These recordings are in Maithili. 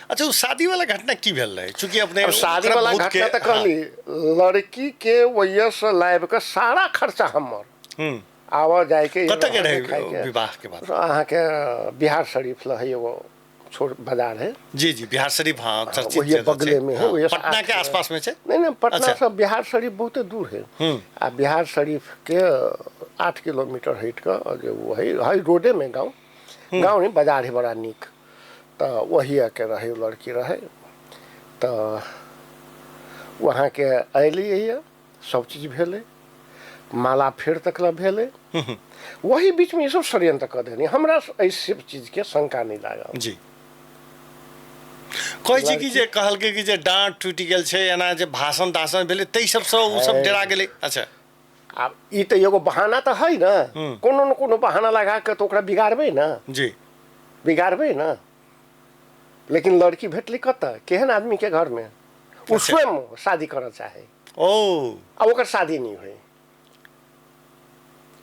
अच्छा, ओ शादी वाला घटना की भेल रहे? चूंकि अपने अब शादी ओकरा वाला बहुत के घटना तऽ हाँ। कहली, लड़की के वजह से लाबि कऽ सारा खर्चा हमर, आबऽ जायके, कतऽ के रहऽ रहे खायके। विवाह के बाद? अहाँके बिहार शरीफ लऽ है, एगो छोट बाजार है। जी जी, बिहार शरीफ, हाँ, चर्चित वही जगह छै। बगले में है, हाँ, वही से पटना 8 के आसपास में छै? नहीं नहीं, पटना अच्छा। से बिहार शरीफ बहुते दूर है। आ बिहार शरीफ के 8 किलोमीटर हटि कऽ जे वो है, है रोडे में गाँव, गाँव नहीं बाजार है, बड़ा नीक। तऽ वही के रहै, लड़की रहै, तऽ वहाँके अयली, सब चीज भेलै, माला फेर तक लए भेलै। वही बीचमे ई सब षड्यंत्र कऽ देने। हमरा एहि सब चीजके शंका नहि लागल। जी, कहै छी कि जे कहलकै कि जे डाँट टूटि गेल छै, एना जे भाषण ताषण भेलै, ताहि सबसँ ओ सब डरा गेलै। अच्छा, आब ई तऽ एगो बहाना तऽ है ने, कोनो ने कोनो बहाना लगा कऽ तऽ ओकरा बिगाड़बै ने। जी, बिगाड़बै ने। लेकिन लड़की भेटलै कतऽ, केहन आदमीके घरमे? ओ स्वयं शादी करऽ चाहे। ओ आ ओकर शादी नहि होइ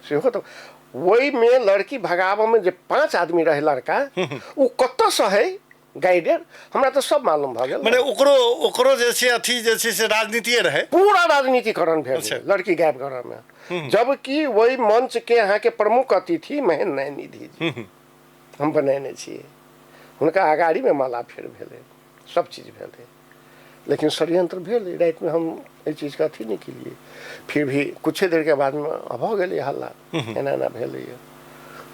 सेहो तऽ ओहिमे लड़की भगाबऽमे जे 5 आदमी रहै लड़का, ओ कतऽसँ है गाइडेड, हमरा तऽ सब मालूम भऽ गेल। मने ओकरो ओकरो जे छै अथी जे छै से राजनीतिए रहै, पूरा राजनीतिकरण भेल लड़की गायब करऽमे। जबकि ओहि मंच के अहाँके प्रमुख अतिथि महेंद्र नारायण निधि जी हम बनेने छियै, हुनका अगाड़ीमे माला फेर भेलै, सब चीज भेलै, लेकिन षड्यंत्र भेल। रातिमे हम एहि चीजके अथी नहि केलियै। फिर भी कुछे देरके बादमे भऽ गेलै हल्ला, एना एना भेलैए,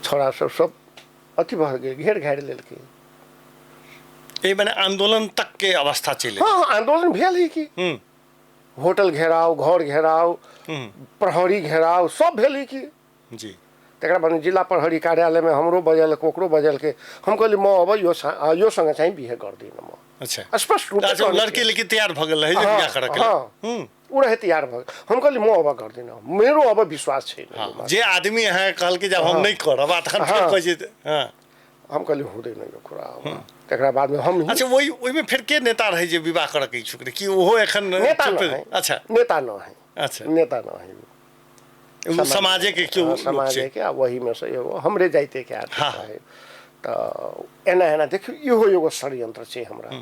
छौड़ा सब सब अथी भऽ गेल, घेर घारि लेलकै। एहि मने आंदोलन तक के अवस्था चलि। हाँ, आंदोलन भेल ही कि होटल घेराव, घर घेराव, प्रहरी घेराव, सब भेल ही कि। जी। तकरा बाद जिला प्रहरी कार्यालयमे हमरो बजेलक, ओकरो बजेलकै। हम कहली म अब यो यो सँग चाहिँ बिहे गर्दिनँ म। अच्छा, स्पष्ट रूपमे अच्छा, कहने लड़की छियै। लेकिन तैयार भऽ गेल रहै जे बियाह करऽ के लेल। हाँ, ओ रहै तैयार भऽ गेल। हम कहली म अब गर्दिनँ, मेरो अब विश्वास छैन। हाँ, जे आदमी अहाँ कहलकै जे आब हम नहि करब, आ तखन फेर कहै छै, हाँ। हम कहली हुँदैन यो कुरा अब। तकरा बादमे हम अच्छा, ओहिमे फेर के नेता रहै जे विवाह करऽ के इच्छुक रहै? कि ओहो एखन नेता चुप न है। अच्छा। नेता न है। अच्छा। नेता न है। एगो समाजे के केओ हाँ, लोक छै। समाजे के, आ वहीमे से एगो हमरे जाइते के आदमी हाँ। रहै। तऽ एना एना देखियौ, इहो एगो षड्यंत्र छै हमरा।